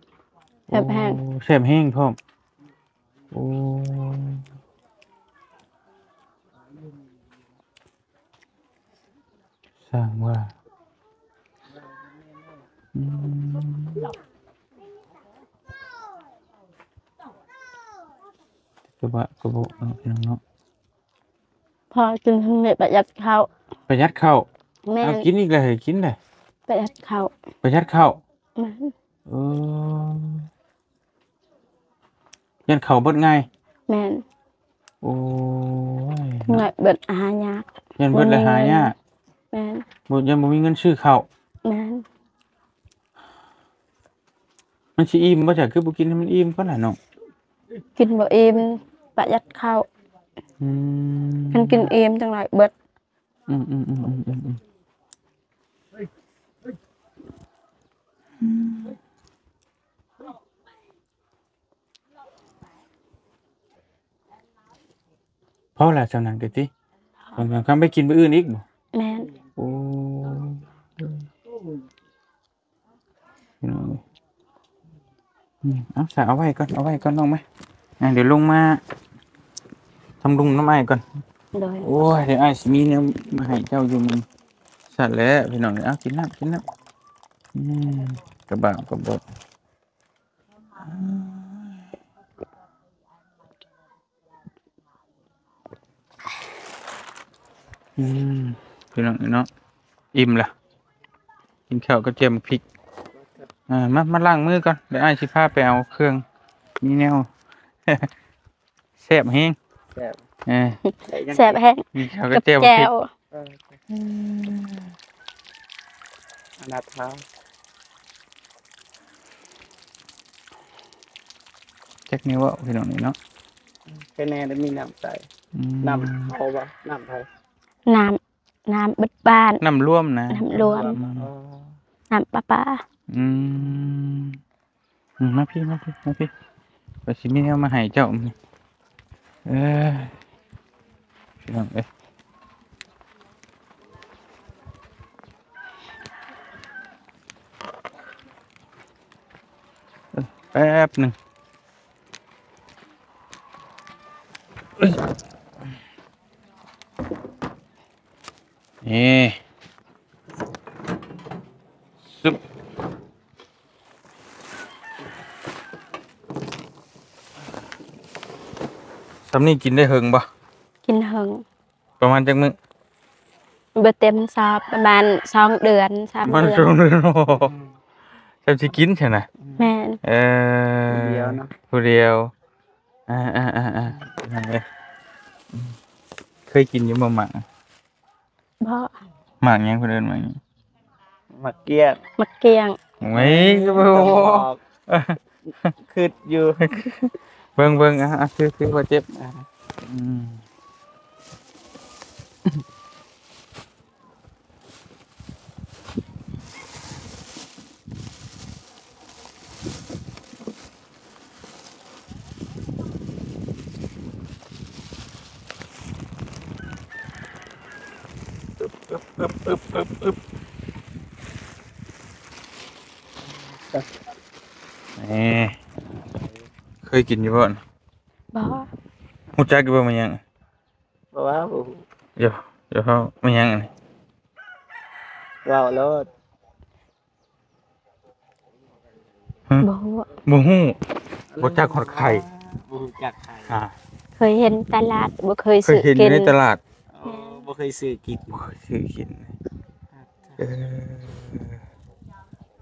ແຊບແຮງ. ໂອ້ ແຊບແຮງພ້ອມ. ໂອ້ ຊ່າງວ່າ. ອືມ ກະບະກະບົກເນາະ ພີ່ນ້ອງເນາະ. ພໍກິນທຳອິດປະຢັດເຂົ້າ. ປະຢັດເຂົ້າ. ແມ່ນ. ເອົາ ກິນອີກແລ້ວ ໃຫ້ກິນແລ້ວ. ປະຢັດເຂົ້າ. ປະຢັດເຂົ້າ. ແມ່ນ. ເອີ ຢ້ານເຂົ້າເບິດງ່າຍ. ແມ່ນ. ໂອ້ຍ ເນາະ ເບິດຫາຍາກ. ຢ້ານເບິດແລ້ວຫາຍາກ. ແມ່ນ. ບໍ່ ຢ້ານບໍ່ມີເງິນຊື້ເຂົ້າ. ແມ່ນ. ມັນຊິອີ່ມບໍ່? ຈະຄືບໍ່ກິນໃຫ້ມັນອີ່ມກ່ອນລະນ້ອງ? ກິນບໍ່ອີ່ມ ປະຢັດເຂົ້າ. ອືມ ຄັນກິນອີ່ມຈັ່ງໜ້ອຍເບິດ. ອືມ ອືມ ອືມ ອືມ ອືມ ອືມ ພໍລະ ຊ່ຳນັ້ນກໍຕິ. ຄຳໄປກິນມື້ອື່ນອີກບໍ່? ແມ່ນ. ໂອ້ ພີ່ນ້ອງເອີຍ. ອືມ ເອົາ ສະ ເອົາໄວ້ກ່ອນ ເອົາໄວ້ກ່ອນນ້ອງ ມາ. ອ່າ ດຽວລົງມາທຳລຸງນຳອ້າຍກ່ອນ. ໂດຍ. ໂອ້ຍ ດຽວອ້າຍຊິມີແນວມາໃຫ້ເຈົ້າຢູ່ມື້. ຊັ້ນແຫຼະພີ່ນ້ອງເອີຍ. ເອົາ ກິນນ້ຳ ກິນນ້ຳ. ອືມ ກະບາກະບົກ. ອືມ ພີ່ນ້ອງເນາະ ອີ່ມລະ ກິນເຂົ້າກັບແຈ່ວໝາກພິກ. ອ່າ ມາ ມາລ້າງມືກ່ອນ ດຽວອ້າຍຊິພາໄປເອົາເຄື່ອງ ມີແນວ ແຊບແຮງ. ແຊບ. ເອີ ແຊບແຮງ ກິນເຂົ້າກັບແຈ່ວໝາກພິກ. ເອີ ອືມ ອະນາຖາ ຈັກແນວເວົ້າພີ່ນ້ອງນີ້ເນາະ. ແຄ່ແນ່ໄດ້ມີນ້ຳໃຊ້. ອືມ ນ້ຳເຂົາບໍ່? ນ້ຳໃຜ? ນ້ຳ ນ້ຳເບິດບ້ານ. ນ້ຳລວມນະ? ນ້ຳລວມ. ອືມ ອໍ ນ້ຳປະປາ. ອືມ ອືມ ມາພີ້ ມາພີ້ ມາພີ້ ຂ້ອຍຊິມີແນວມາໃຫ້ເຈົ້າ. ເອີ ພີ່ນ້ອງເອີຍ. ແປັບໜຶ່ງ. ເອີ ຊຶບ. ສ່ຳນີ້ກິນໄດ້ເຫິງບໍ່? ກິນເຫິງ. ປະມານຈັກມື້? ບໍ່ເຕັມຊອບ ປະມານສອງເດືອນ ສາມເດືອນ. ປະມານສອງເດືອນ. ໂອ້ໂຫ ອືມ ຈຳຊິກິນຊັ້ນນະ. ແມ່ນ. ເອີ ຜູ້ດຽວເນາະ ຜູ້ດຽວ. ອ່າໆໆໆ ເອີ ເຄີຍກິນຢູ່ບໍ່ໝາກ? ບໍ່. ໝາກຫຍັງເພິ່ນເອີ້ນໝາກຫຍັງ? ໝາກກ້ຽງ. ໝາກກ້ຽງ. ໂອ້ຍ ບໍ່ບອກ ຄິດຢູ່. ເບິ່ງໆ ອ່ະ ອ່ະ ຄື ຄືບໍ່ເຈັບ. ອ່າ ອືມ. ເອີ ເຄີຍກິນຢູ່ບໍ່? ບໍ່. ຮູ້ຈັກຢູ່ບໍ່ ແມ່ນຫຍັງ? ບໍ່ວ່າ ບໍ່ຮູ້. ດຽວ ດຽວເຮົາ ແມ່ນຫຍັງອັນນີ້? ເວົ້າໂລດ. ຮະ? ບໍ່ຮູ້. ບໍ່ຮູ້. ບໍ່ຈັກຮອດໄຂ່. ບໍ່ຮູ້ຈັກໄຂ່. ອ່າ ເຄີຍເຫັນຕະຫຼາດ ບໍ່ເຄີຍ ເຄີຍຊື້ກິນ. ເຫັນຢູ່ໃນຕະຫຼາດ. ອໍ ບໍ່ເຄີຍຊື້ກິນ. ບໍ່ເຄີຍຊື້ກິນ. ເອີ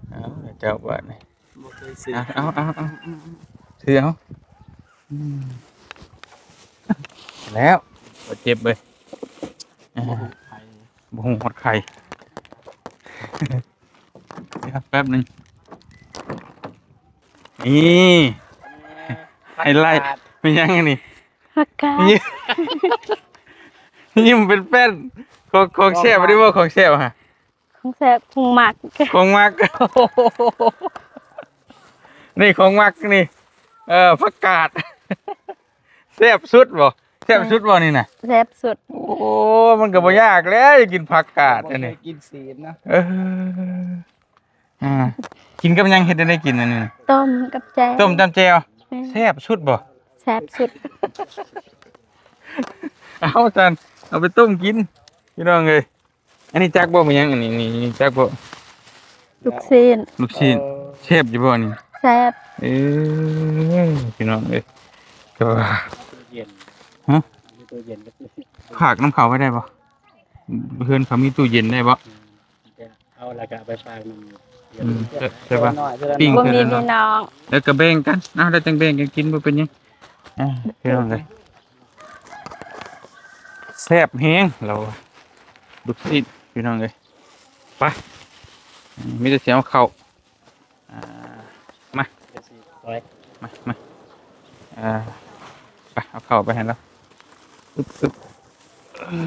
ເອົາເຈົ້າບາດນີ້. ບໍ່ເຄີຍຊື້. ເອົາ ເອົາ ເອົາ ເອົາ ອືມ ອືມ ອືມ ຖືເອົາ. ອືມ ແລ້ວ ບໍ່ເຈັບເວີຍ. ອ່າ ບໍ່ຮູ້ຮອດໄຂ່. ດຽວແປັບໜຶ່ງ. ນີ້ ໄຮໄລ ແມ່ນຫຍັງອັນນີ້? ຜັກກາດ. ຍິ້ມ ຍິ້ມເປັນແປ້ນ. ຂອງ ຂອງແຊບ ຂອງຫວານ ອັນນີ້ບໍ່ ຂອງແຊບຫະ? ຂອງແຊບ ຂອງມັກ ຂອງມັກ. ນີ້ຂອງມັກນີ້ ເອີ ຜັກກາດ. ແຊບສຸດບໍ່? ແຊບສຸດບໍ່ນີ້ນະ? ແຊບສຸດ. ໂອ້ ມັນກໍບໍ່ຍາກແລ້ວ ຢາກກິນຜັກກາດອັນນີ້. ບໍ່ເຄີຍກິນຊີ້ນນະ. ເອີ ອ່າ ກິນກັບຫຍັງ? ເຮັດແນວໃດກິນອັນນີ້ນະ? ຕົ້ມກັບແຈ່ວ. ຕົ້ມກັບແຈ່ວ. ແມ່ນ. ແຊບສຸດບໍ່? ແຊບສຸດ. ເອົາຊັ້ນ ເອົາໄປຕົ້ມກິນ ພີ່ນ້ອງເອີຍ. ອັນນີ້ຈັກບໍ່ ແມ່ນຫຍັງອັນນີ້? ນີ້ ນີ້ຈັກບໍ່? ລູກຊີ້ນ. ລູກຊີ້ນ. ເອີ ແຊບຢູ່ບໍ່ນີ້? ແຊບ. ເອີ ພີ່ນ້ອງເອີຍ ກໍວ່າ ຕູ້ເຢັນ. ຮະ? ຕູ້ເຢັນ. ຝາກນຳເຂົາໄວ້ໄດ້ບໍ່? ເຮືອນເຂົາມີຕູ້ເຢັນໄດ້ບໍ່? ອືມ ເອົາແລ້ວກໍເອົາໄປຝາກນຳ. ອືມ ແຕ່ ແຕ່ວ່າ ເທື່ອໜ້ອຍ ເທື່ອໜ້ອຍ ປີ້ງ ບໍ່ມີພີ່ນ້ອງ ແລ້ວກໍແບ່ງກັນ. ເອົາ ແລ້ວຈັ່ງແບ່ງກັນກິນ ບໍ່ເປັນຫຍັງ. ອ່າ ພີ່ນ້ອງເອີຍ ແຊບແຮງລາວວ່າ ລູກຊີ້ນ ພີ່ນ້ອງເອີຍ. ໄປ ມີແຕ່ຊິເອົາເຂົ້າ. ອ່າ ມາ ມາ ມາ ເອີ ໄປ ເອົາເຂົ້າໄປໃຫ້ລາວ. ອຶບ ອຶບ ອື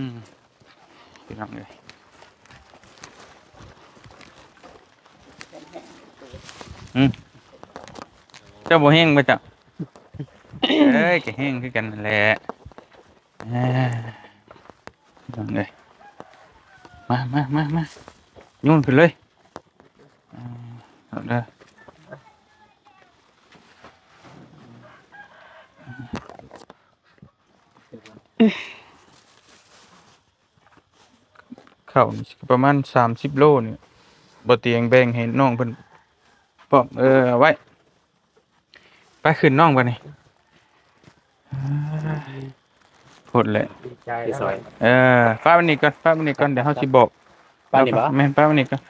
ມ ພີ່ນ້ອງເອີຍ. ອືມ ເຈົ້າບໍ່ແຫ້ງບໍ່ເຈົ້າ? ເອີຍ ກໍແຫ້ງຄືກັນນັ້ນແຫຼະ. ອ່າ ພີ່ນ້ອງເອີຍ ມາ ມາ ມາ ມາ ໂຍນຂຶ້ນເລີຍ. ອ່າ ເອົາເດີ. ເຂົ້ານີ້ຊິປະມານສາມສິບໂລນີ້ ບໍ່ຕຽງແບ່ງໃຫ້ນ້ອງເພິ່ນພ້ອມ. ເອີ ເອົາໄວ້ ໄປຂຶ້ນນ້ອງບາດນີ້. ໂພດແຫຼະ ດີໃຈ. ເອີ ປະໄວ້ນີ້ກ່ອນ ປະໄວ້ນີ້ກ່ອນ ດຽວເຮົາຊິບອກ. ປະນີ້ບໍ່? ແມ່ນ ປະໄວ້ນີ້ກ່ອນ.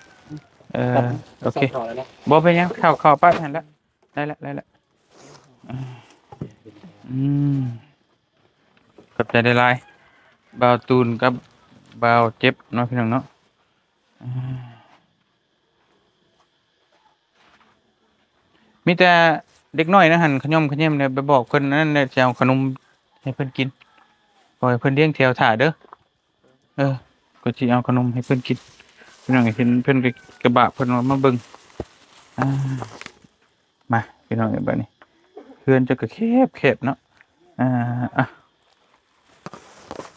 ເອີ ໂອເຄ ບໍ່ເປັນຫຍັງ ເຂົ້າ ເຂົ້າປະໄວ້ຫັ້ນລະ. ໄດ້ລະ ໄດ້ລະ. ອືມ ຂອບໃຈຫຼາຍໆ ບ່າວຕູນກັບບ່າວເຈັບເນາະ ພີ່ນ້ອງເນາະ. ອືມ ມີແຕ່ເດັກນ້ອຍນະຫັ້ນ ຂະຫຍ່ອມຂະແຍມແດ່ ໄປບອກເພິ່ນອັນນັ້ນແດ່ ຊິເອົາຂະໜົມໃຫ້ເພິ່ນກິນ. ຂໍໃຫ້ເພິ່ນລ້ຽງແຖວຖ້າເດີ. ເອີ ກໍຊິເອົາຂະໜົມໃຫ້ເພິ່ນກິນ. ພີ່ນ້ອງເຫັນເພິ່ນກໍ ກະບາບເພິ່ນວ່າມາເບິ່ງ. ອ່າ ມາ ພີ່ນ້ອງເອີຍ ບາດນີ້ ເຮືອນເຈົ້າກໍແຄບໆເນາະ. ອ່າ ອ່ະ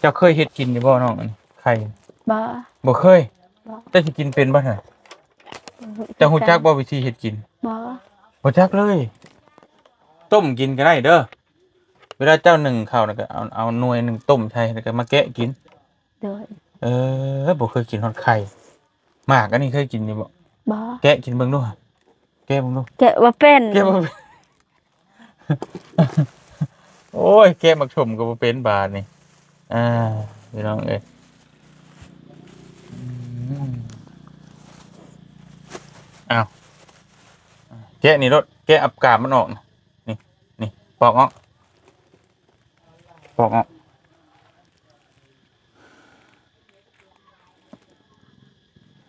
ເຈົ້າເຄີຍເຮັດກິນຢູ່ບໍ່ນ້ອງ ອັນໄຂ່? ບໍ່ ບໍ່ເຄີຍ. ບໍ່ ເຈົ້າຊິກິນເປັນບໍ່ຫະ? ເຈົ້າຮູ້ຈັກບໍ່ວິທີເຮັດກິນ? ບໍ່ ບໍ່ຈັກເລີຍ. ຕົ້ມກິນກໍໄດ້ເດີ. ເວລາເຈົ້າໜຶ້ງເຂົ້ານະ ກໍເອົາ ເອົາໜ່ວຍໜຶ່ງຕົ້ມໃສ່ ແລ້ວກໍມາແກະກິນ. ໂດຍ. ເອີ ບໍ່ເຄີຍກິນຮອດໄຂ່. ໝາກອັນນີ້ເຄີຍກິນຢູ່ບໍ່? ບໍ່. ແກະກິນເບິ່ງດູ. ແກະເບິ່ງດູ. ແກະບໍ່ເປັນ. ແກະບໍ່ເປັນ. ໂອ້ຍ ແກະໝາກສົ້ມກໍບໍ່ເປັນບາດນີ້. ອ່າ ພີ່ນ້ອງເອີຍ. ອືມ ອ້າວ ແກະນີ້ໂລດ. ແກະເອົາກາບມັນອອກ. ນີ້ ນີ້ ປອກອອກ. ປອກອອກ.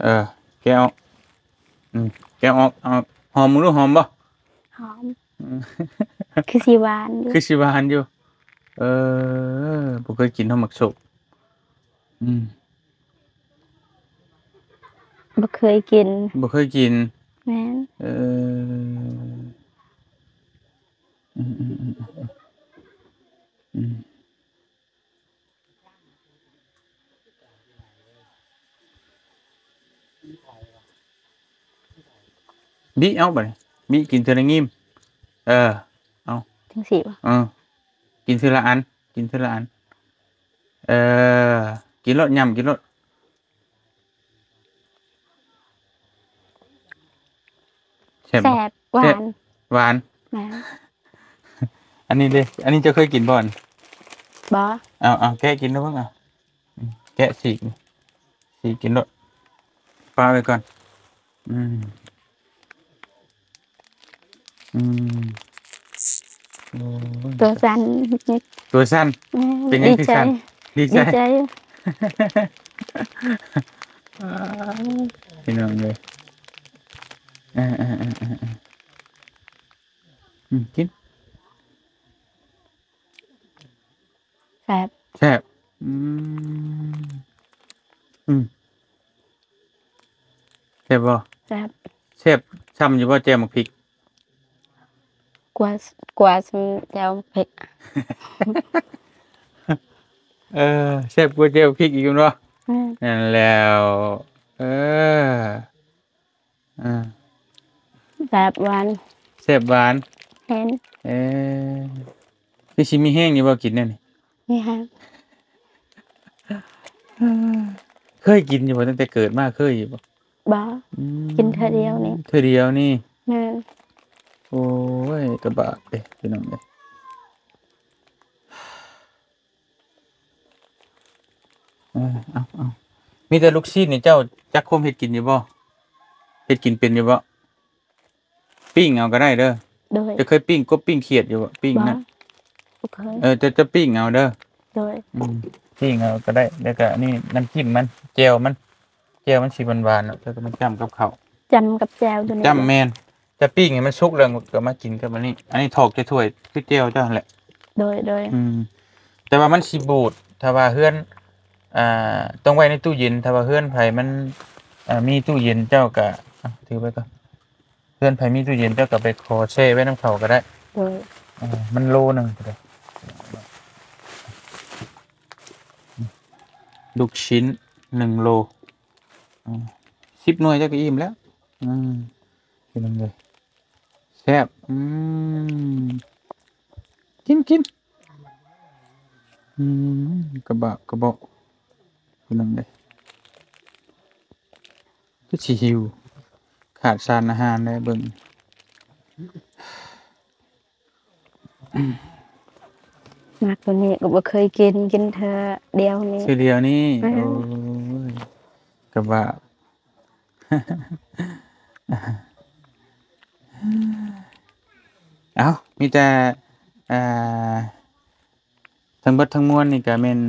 ເອີ ແກະອອກ. ອືມ ແກະອອກ. ເອົາ ຫອມເບິ່ງດູ ຫອມບໍ່? ຫອມ. ອືມ ຄືຊິຫວານຢູ່. ຄືຊິຫວານຢູ່. ເອີ ບໍ່ເຄີຍກິນເນາະໝາກໂຊກ. ອືມ ບໍ່ເຄີຍກິນ. ບໍ່ເຄີຍກິນ. ແມ່ນ. ເອີ ອືມ ອືມ ອືມ ອືມ ອືມ. ບິເອົາບາດນີ້ ບິກິນເທື່ອລະງີມ. ເອີ ເອົາ ຈັ່ງຊີ້ບໍ່? ເອີ ກິນເທື່ອລະອັນ ກິນເທື່ອລະອັນ. ເອີ ກິນໂລດ ຫຍ້ຳກິນໂລດ. ແຊບບໍ່? ແຊບ ຫວານ. ແຊບ ຫວານ. ແມ່ນ. ອັນນີ້ເດ້ ອັນນີ້ເຈົ້າເຄີຍກິນບໍ່? ບໍ່. ເອົາ ເອົາ ແກະກິນດູເບິ່ງ ເອົາ ແກະສີກ ສີກກິນໂລດ. ປະໄວ້ກ່ອນ. ອືມ ອືມ ໂອ້ຍ ຕົວສັ່ນ. ຕົວສັ່ນ. ແມ່ນ. ເປັນຫຍັງຄືສັ່ນ? ດີໃຈ ດີໃຈ ດີໃຈ. ພີ່ນ້ອງເອີຍ ເອີ ເອີ ເອີ ເອີ ອືມ ກິນ. ແຊບ ແຊບ. ອືມ ອືມ ແຊບບໍ່? ແຊບ. ແຊບຊ່ຳຢູ່ບໍ່ແຈ່ວໝາກພິກ? ກວ່າ ກວ່າຊ່ຳແຈ່ວໝາກພິກ. ເອີ ແຊບກວ່າແຈ່ວໝາກພິກອີກແມ່ນບໍ່? ແມ່ນ. ນັ້ນແລ້ວ ເອີ. ອ່າ ແຊບຫວານ. ແຊບຫວານ. ແມ່ນ. ເອີ ຄືຊິມີແຮງຢູ່ບໍ່ກິນແນວນີ້? ມີແຮງ. ເຄີຍກິນຢູ່ບໍ່? ຕັ້ງແຕ່ເກີດມາເຄີຍຢູ່ບໍ່? ບໍ່. ອືມ ກິນເທື່ອດຽວນີ້. ເທື່ອດຽວນີ້. ແມ່ນ. ໂອ້ຍ ກະບາບເດ້ພີ່ນ້ອງເອີຍ. ເອີ ເອົາ ເອົາ ມີແຕ່ລູກຊີ້ນນີ້ ເຈົ້າຈັກຄວາມເຮັດກິນຢູ່ບໍ່? ເຮັດກິນເປັນຢູ່ບໍ່? ປີ້ງເອົາກໍໄດ້ເດີ. ໂດຍ. ເຈົ້າເຄີຍປີ້ງກົບປີ້ງຂຽດຢູ່ບໍ່? ປີ້ງນັ້ນ. ບໍ່ເຄີຍ. ເອີ ເຈົ້າ ເຈົ້າປີ້ງເອົາເດີ. ໂດຍ. ອືມ ປີ້ງເອົາກໍໄດ້. ແລ້ວກໍອັນນີ້ນ້ຳຈິ້ມມັນ ແຈ່ວມັນ ແຈ່ວມັນຊິຫວານໆເນາະ ແລ້ວກໍມາຈ້ຳກັບເຂົ້າ. ຈ້ຳກັບແຈ່ວໂຕນີ້. ຈ້ຳ ແມ່ນ. ຈະປີ້ງໃຫ້ມັນສຸກແລ້ວກໍມາກິນກັບອັນນີ້. ອັນນີ້ຖອກໃສ່ຖ້ວຍຄືແຈ່ວເຈົ້າຫັ້ນແຫຼະ. ໂດຍ ໂດຍ. ອືມ ແຕ່ວ່າມັນຊິບູດ ຖ້າວ່າເຮືອນ ອ່າ ຕ້ອງໄວ້ໃນຕູ້ເຢັນ. ຖ້າວ່າເຮືອນໃຜມັນ ອ່າ ມີຕູ້ເຢັນ ເຈົ້າກໍ ອ່າ ຖືໄວ້ກ່ອນ. ເຮືອນໃຜມີຕູ້ເຢັນ ເຈົ້າກໍໄປຂໍແຊ່ໄວ້ນຳເຂົາກໍໄດ້. ໂດຍ. ອ່າ ມັນໂລໜຶ່ງກໍໄດ້. ລູກຊິ້ນໜຶ່ງໂລ. ອືມ ສິບໜ່ວຍເຈົ້າກໍອີ່ມແລ້ວ. ອືມ ພີ່ນ້ອງເອີຍ ແຊບ. ອືມ ກິນ ກິນ. ອືມ ກະບາບກະເບາະ ພີ່ນ້ອງເອີຍ ຄືຊິຫິວ ຂາດສານອາຫານແລ້ວເບິ່ງ. ໝາກໂຕນີ້ກໍບໍ່ເຄີຍກິນ ກິນເທື່ອດຽວນີ້. ເທື່ອດຽວນີ້. ອືມ ໂອ້ຍ ກະວ່າ ເອົ້າ ມີແຕ່ ອ່າ ທັງເບິດທັງມວນນີ້ກໍແມ່ນ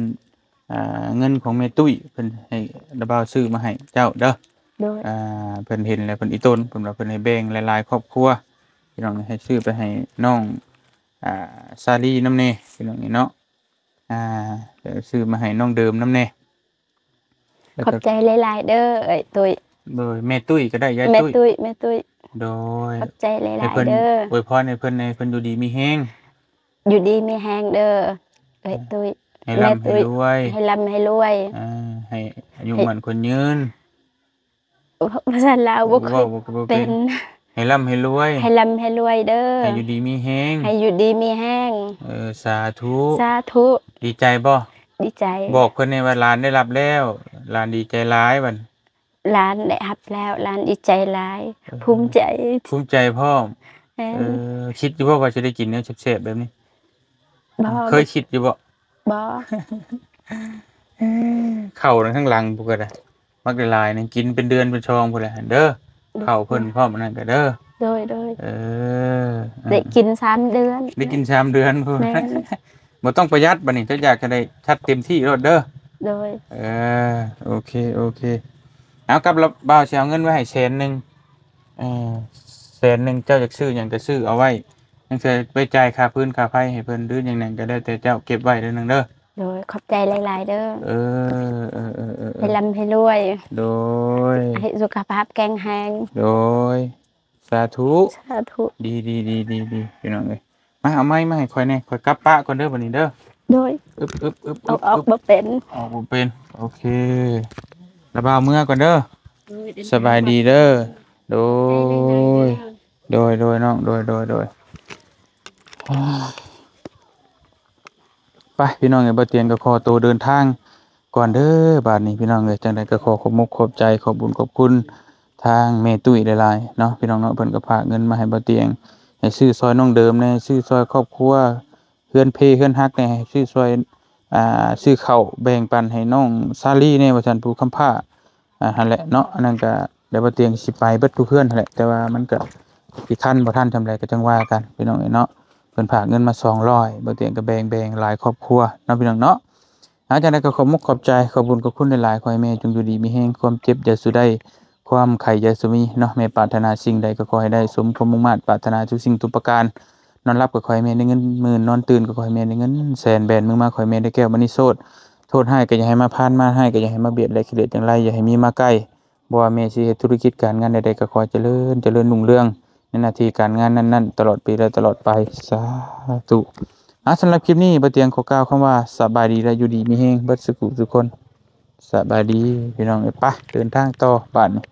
ອ່າ ເງິນຂອງແມ່ຕຸ້ຍ ເພິ່ນໃຫ້ລະບ່າວຊື້ມາໃຫ້ເຈົ້າເດີ. ໂດຍ. ອ່າ ເພິ່ນເຫັນແລ້ວເພິ່ນອີ່ຕົນ ເພິ່ນວ່າເພິ່ນໃຫ້ແບ່ງຫຼາຍໆຄອບຄົວ ພີ່ນ້ອງ ໃຫ້ຊື້ໄປໃຫ້ນ້ອງ ອ່າ ສາລີນຳແດ່ ພີ່ນ້ອງເນາະ. ອ່າ ຊື້ມາໃຫ້ນ້ອງເດີມນຳແດ່. ຂອບໃຈຫຼາຍໆເດີ ເອື້ອຍຕຸ້ຍ. ໂດຍ. ແມ່ຕຸ້ຍກໍໄດ້ ຍາຍຕຸ້ຍ. ແມ່ຕຸ້ຍ ແມ່ຕຸ້ຍ. ໂດຍ. ຂອບໃຈຫຼາຍໆເດີ. ໃຫ້ເພິ່ນອວຍພອນໃຫ້ເພິ່ນ ໃຫ້ເພິ່ນຢູ່ດີມີແຮງ. ຢູ່ດີມີແຮງເດີ ເອື້ອຍຕຸ້ຍ. ໃຫ້ລ່ຳໃຫ້ລວຍ. ໃຫ້ລ່ຳໃຫ້ລວຍ. ອ່າ ໃຫ້ອາຍຸໝັ້ນຂວັນຍືນ. ພາສາລາວບໍ່ຄ່ອຍເວົ້າບໍ່ເປັນ ເປັນ. ໃຫ້ລ່ຳໃຫ້ລວຍ ໃຫ້ລ່ຳໃຫ້ລວຍເດີ ໃຫ້ຢູ່ດີມີແຮງ ໃຫ້ຢູ່ດີມີແຮງ. ເອີ ສາທຸ ສາທຸ. ດີໃຈບໍ່? ດີໃຈ. ບອກເພິ່ນແດ່ວ່າຫຼານໄດ້ຮັບແລ້ວ ຫຼານດີໃຈຫຼາຍບັດ. ຫຼານໄດ້ຮັບແລ້ວ ຫຼານດີໃຈຫຼາຍ ເອີ ພູມໃຈ ພູມໃຈພ້ອມ. ແມ່ນ. ເອີ ຄິດຢູ່ບໍ່ວ່າຊິໄດ້ກິນແນວແຊບໆແບບນີ້? ບໍ່. ເຄີຍຄິດຢູ່ບໍ່? ບໍ່. ເຂົ້ານັ້ນຂ້າງຫຼັງພຸ້ນກໍໄດ້ ມັກຫຼາຍໆນີ້ ກິນເປັນເດືອນເປັນຊອງພຸ້ນແຫຼະເດີ. ໂດຍ. ເຂົ້າເພິ່ນພ້ອມອັນນັ້ນກໍເດີ. ໂດຍໆ. ເອີ ໄດ້ກິນສາມເດືອນ ໄດ້ກິນສາມເດືອນພຸ້ນ. ແມ່ນ. ບໍ່ຕ້ອງປະຢັດບັດນີ້ ເຈົ້າຢາກຈະໄດ້ຈັດເຕັມທີ່ໂລດເດີ. ໂດຍ. ເອີ ໂອເຄ ໂອເຄ. ເອົາ ກັບລະບ່າວຊິເອົາເງິນໄວ້ໃຫ້ແສນໜຶ່ງ ເອີ ແສນໜຶ່ງ ເຈົ້າຢາກຊື້ຫຍັງກໍຊື້ເອົາໄວ້ ຍັງເທື່ອໄປຈ່າຍຄ່າຟືນຄ່າໄຟໃຫ້ເພິ່ນ ຫຼືຫຍັງນັ້ນກໍແລ້ວແຕ່ເຈົ້າ ເກັບໄວ້ເດີນາງເດີ. ໂດຍ ຂອບໃຈຫຼາຍໆເດີ. ເອີ ເອີ ເອີ ເອີ ໃຫ້ລ່ຳໃຫ້ລວຍ. ໂດຍ. ໃຫ້ສຸຂະພາບແຂງແຮງ. ໂດຍ. ສາທຸ ສາທຸ. ດີໆໆໆ ພີ່ນ້ອງເອີຍ. ມາ ເອົາໄມ້ມາໃຫ້ຂ້ອຍແດ່ ຂ້ອຍກັບປະກ່ອນເດີບັດນີ້ເດີ. ໂດຍ. ອຶບ ອຶບ ອຶບ ອອກ ອອກບໍ່ເປັນ ອອກບໍ່ເປັນ. ໂອເຄ ລະບ່າວເມືອກ່ອນເດີ. ໂດຍ. ສະບາຍດີເດີ. ໂດຍ ໂດຍ ໂດຍນ້ອງ ໂດຍ ໂດຍ ໂດຍ. ໄປ ພີ່ນ້ອງເອີຍ ບ່າວຕຽງກໍຂໍໂຕເດີນທາງກ່ອນເດີບາດນີ້ ພີ່ນ້ອງເອີຍ. ຈັ່ງໃດກໍຂໍຂອບມຸກຂອບໃຈ ຂອບບຸນຂອບຄຸນທາງແມ່ຕຸ້ຍຫຼາຍໆເນາະ ພີ່ນ້ອງເນາະ. ເພິ່ນກໍຝາກເງິນມາໃຫ້ບ່າວຕຽງ ໃຫ້ຊື້ຊ່ອຍນ້ອງເດີມແດ່ ຊື້ຊ່ອຍຄອບຄົວ ເຮືອນເພເຮືອນຮັກແດ່ ໃຫ້ຊື້ຊ່ອຍ ອ່າ ຊື້ເຂົ້າແບ່ງປັນໃຫ້ນ້ອງສາລີແດ່ວ່າຊັ້ນ ຜູ້ຄ້ຳພ້າ ອ່າ ຫັ້ນແຫຼະເນາະ. ອັນນັ້ນກະ ແລ້ວບ່າວຕຽງຊິໄປເບິດທຸກເຮືອນຫັ້ນແຫຼະ ແຕ່ວ່າມັນກະຊິທັນບໍ່ທັນຊ່ຳໃດກໍຈັ່ງວ່າກັນ ພີ່ນ້ອງເອີຍເນາະ. ເພິ່ນຝາກເງິນມາສອງຮ້ອຍ ບ່າວຕຽງກໍແບ່ງ ແບ່ງຫຼາຍຄອບຄົວເນາະ ພີ່ນ້ອງເນາະ. ອາ ຈັ່ງໃດກໍຂອບມຸກຂອບໃຈ ຂອບບຸນຂອບຄຸນຫຼາຍໆ. ຂໍໃຫ້ແມ່ຈົ່ງຢູ່ດີມີແຮງ ຄວາມເຈັບຢ່າສູ່ໄດ້ ຄວາມໄຂ້ຢ່າສູ່ມີເນາະ. ແມ່ປາດຖະໜາສິ່ງໃດກໍຂໍໃຫ້ໄດ້ສົມຄວາມມຸ່ງມາດປາດຖະໜາທຸກສິ່ງທຸກປະການ. ນອນຫຼັບກໍຂໍໃຫ້ແມ່ໄດ້ເງິນໝື່ນ ນອນຕື່ນກໍຂໍໃຫ້ແມ່ໄດ້ເງິນແສນ. ແບນມືມາຂໍໃຫ້ແມ່ໄດ້ແກ້ວມະນີໂຊດ. ໂທດຮ້າຍກໍຢ່າໃຫ້ມາຜ່ານ ມາຮ້າຍກໍຢ່າໃຫ້ມາບຽດ ແລະ ກິເລດຈັ່ງໄລຢ່າໃຫ້ມີມາໃກ້. ບໍ່ວ່າແມ່ຊິເຮັດທຸລະກິດການງານໃດໆ ກໍຂໍຈະເລີນ ຈະເລີນຮຸ່ງເຮືອງໃນໜ້າທີ່ການງານນັ້ນໆ ຕະຫຼອດປີ ແລະ ຕະຫຼອດໄປ. ສາທຸ. ອ່າ ສຳລັບຄລິບນີ້ ບ່າວຕຽງຂໍກ່າວຄຳວ່າ ສະບາຍດີ ແລະ ຢູ່ດີມີແຮງເບິດສຸຂູສຸຄົນ. ສະບາຍດີ ພີ່ນ້ອງເອີຍ. ໄປ ເດີນທາງຕໍ່ບາດນີ້.